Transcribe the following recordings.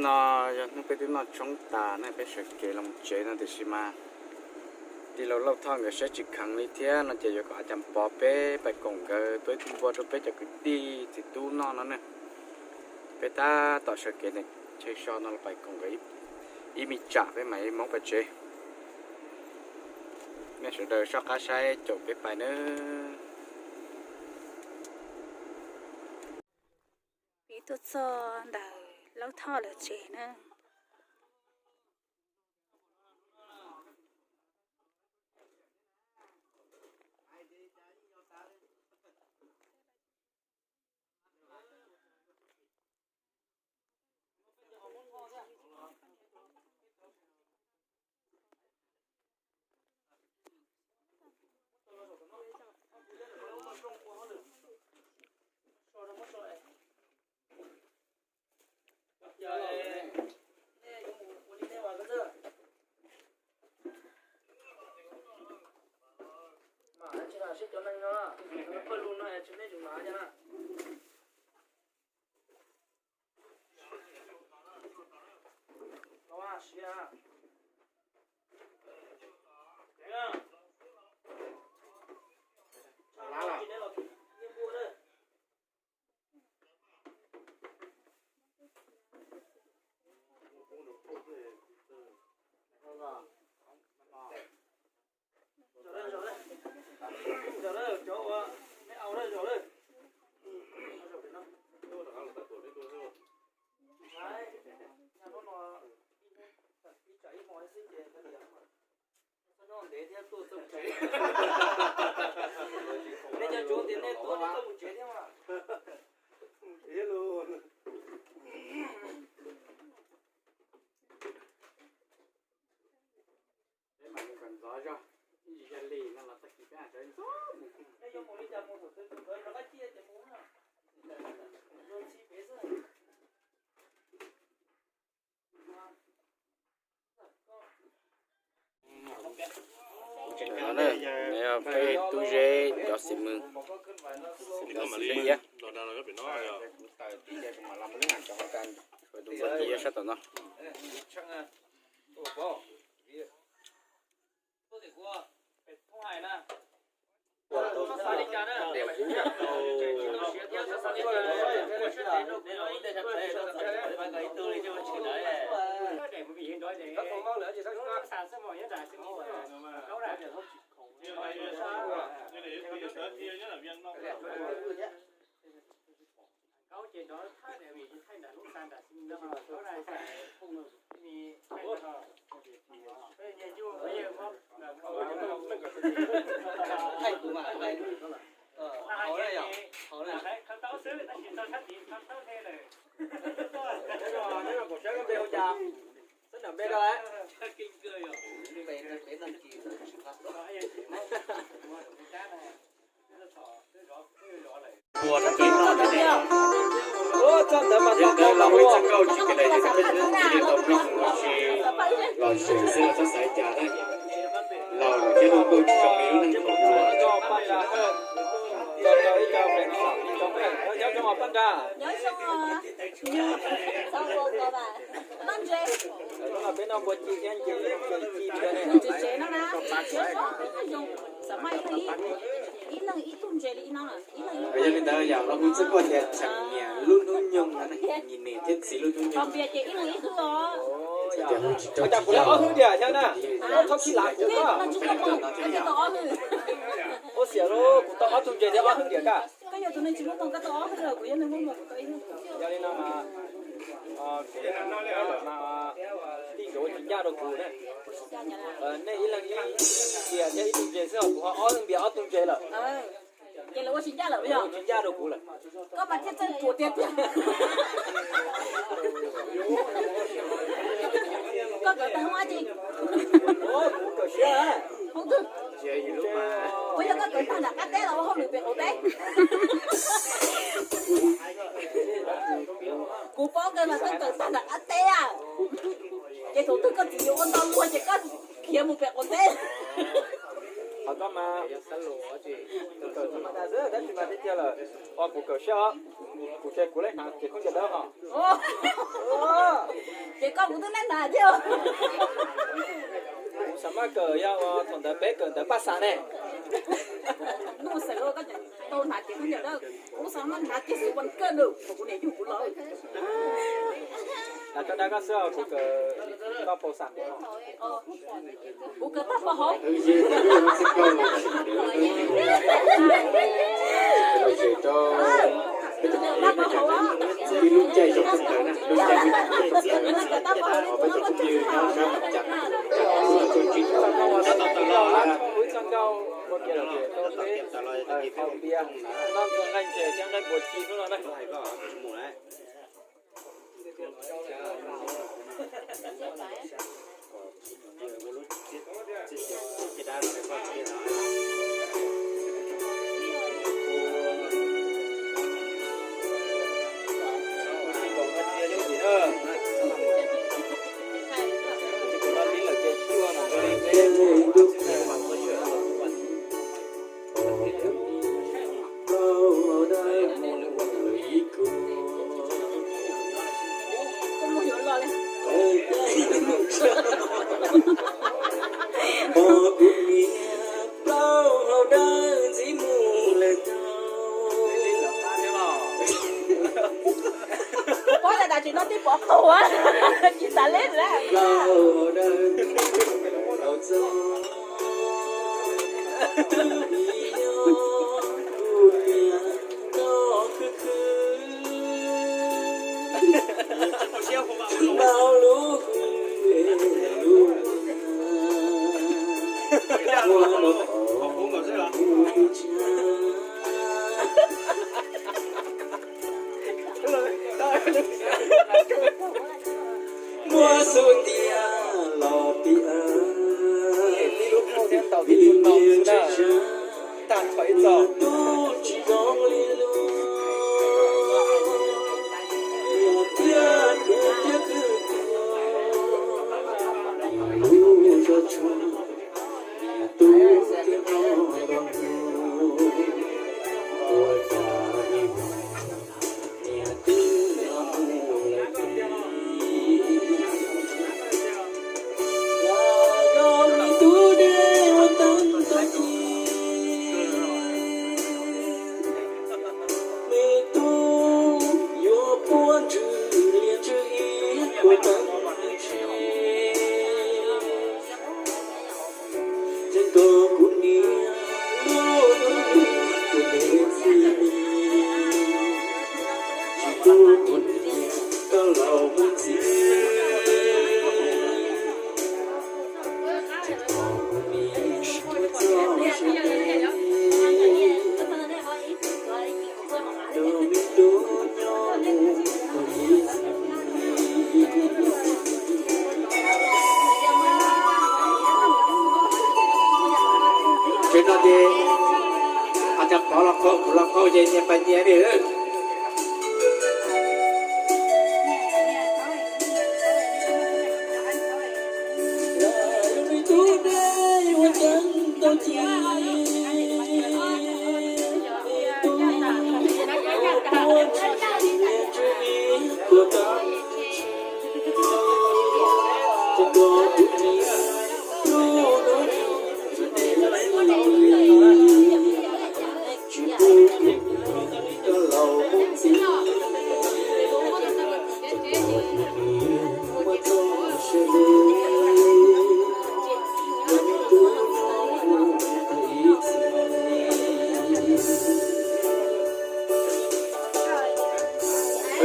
No yog hnub peb twb noj tshoob tas ne, peb sawv kev los tsev no tiam sis mas tij laug Lauj Thoj nkawd saib tsis kheev li thiab no ces yuav kom a cas pov peb pais koom nkawd tua ib tug npua rau peb cov kwv tij txiv tub noj no ne. Peb tab tom sawv kev ntawm chaw so no los pais koom nkawd ib me tsam peb mam li mus pais tsev. Nej sawv daws soj qab saib caum peb pais nawb. Peb tuaj txog ntawm Lauj Thoj lawv tsev na. Peb mam li kom ntxov zog, ib ntsis yog li no los tag kis peb mam sawv ntxov mus. Peb tub Zeb cov xib mws, xib mws iab, tus muaj ti iab sab tom no. Ua rau peb noj thiab ne. Yog nkawd los ua ib txoj nkauj tsis kev lawm ces peb twb cia li tau mloog ua si los xwb los txhob xav cas na. Los thiab ua nkauj tsis zoo li lub neej thaum ub. Yog li ntawd yog los mus txog kuj tias tseem nyiam lub hnub nyoog no ne, nyiam niam thiab txiv lub hnub nyoog. Tias hu tsis raug tsis yog ob hwj diam thiab na, txhob khib lav kuv koj. Ua xiam lauj, kuv tau ob tug ntses thiab ob hwj diam kaj. Yog li no mas, tij nkawd ua tsis ncaj rau kuv na. Nej ib leeg ib npias thiab ib tug ntses xwb, kuv ho ob leeg npias ob tug ntses lawm. Ces lawv ua tsis ncaj lawm, ua tsis ncaj rau kuv lawm. Koj mas thiaj txawj ruam tiag tiag. Koj kawm tag hmab tsi? Kuv kawm siab. Puas yog koj kawm tag nram qab teb los ua hauj lwm pem qaum teb? Kuv paub kawg mas koj kawm tag nram qab teb a. Ces thaum twg koj txiv yuav ua ntau luag ces koj khiav mus pem qaum teb. Qhov koj mas kawm tag xwb tab sis mas tiag tiag lawm. Kuv kawm siab os. Kuv ces kuv leb hnav ces khaub ncaws dawb hos. Kuv twb neb hnav thiab. Kuv xav maj kawm yog uas thaum ntawd peb kawm ntawv Paj Xas ne. Nuj xeem, tau hnav ces kuv nyiam na. Kuv xav maj hnav ces xwb ua kawg nws, kuv niam yug kuv los. Hnav rau dab koj xwb, kuv kawm koj pau xas. Kuv kawm tag pov hauv. Ib lub caij zoo txog ntawd na, lub caij peb cov phooj ywg nyob sab Moos Cas, ib txoj nkauj ua ke los ces tau peb qhau npias, noj ntxuag nqaij ntses thiab nqaij npua ci hnub no na. Pom kuv niam plaub hau dawb ntxiv mus lawm tau. Pob tas tas tsis noj twb pov qaug, tsis tas leb lawm. Plaub hau dawb tau txog, twb vim yog kuv niam noj khwv khwv, tsis ntaus lub hwj lub ua los qhov kuv tsis tshua. Muab xub ntiag los tias, vim niam tsis tshua, niam tub tsis zoo li lus, niam thiab khwv thiab khwv tuag, lub zog tshua, niam tub thiab nrog rau mus, ua cas ib hmos niam twb los mus lawm. Los yog me tub dej ua teeb tau ci, me tub yuav puab ntswg lias ntswg ib puas teeb tsi. Tseem tos kuv niam lub hnub tus ntev txij li, tsis pub kuv niam koj laus mus ntxiv. Tseem tos kuv niam ua txoj sia ntev, rau me tub nyob mus ib txhis. Tsev no ces, a, cov pov los qaug, kuv los qaug ces nyias pais nyias li. Tub dej ua teeb tau ci, tub ua tsis ib puas teeb.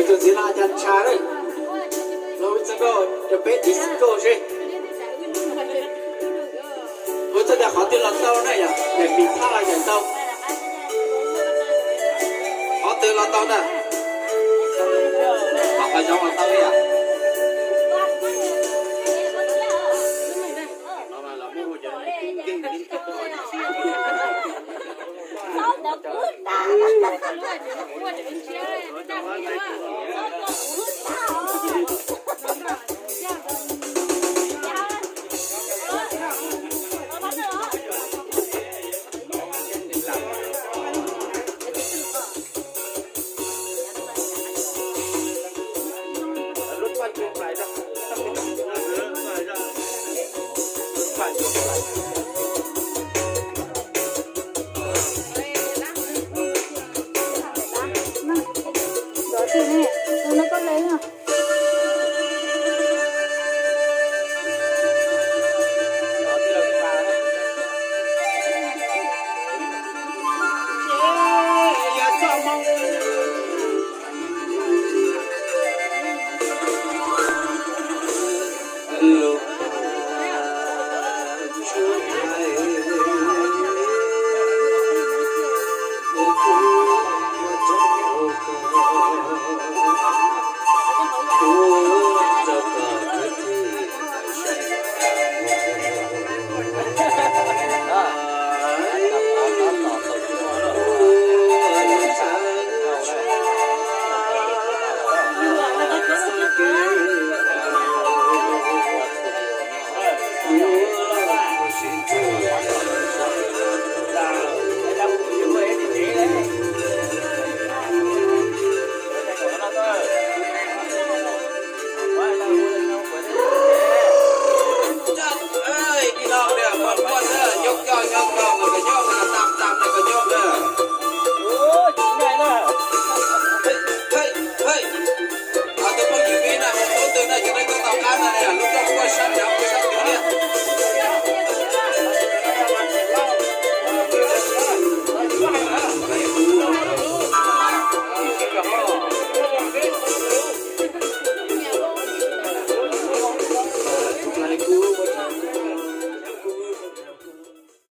Tus ntxiv no cas ntsha lawm, los ua txoj nkauj rau peb tiv xwm nkauj seb. Ua txoj nkauj qhov twg los tau na yom, daim pis thaj los yog tau. Qhov twg los tau na. Qhov qhov zoov los tau li yom.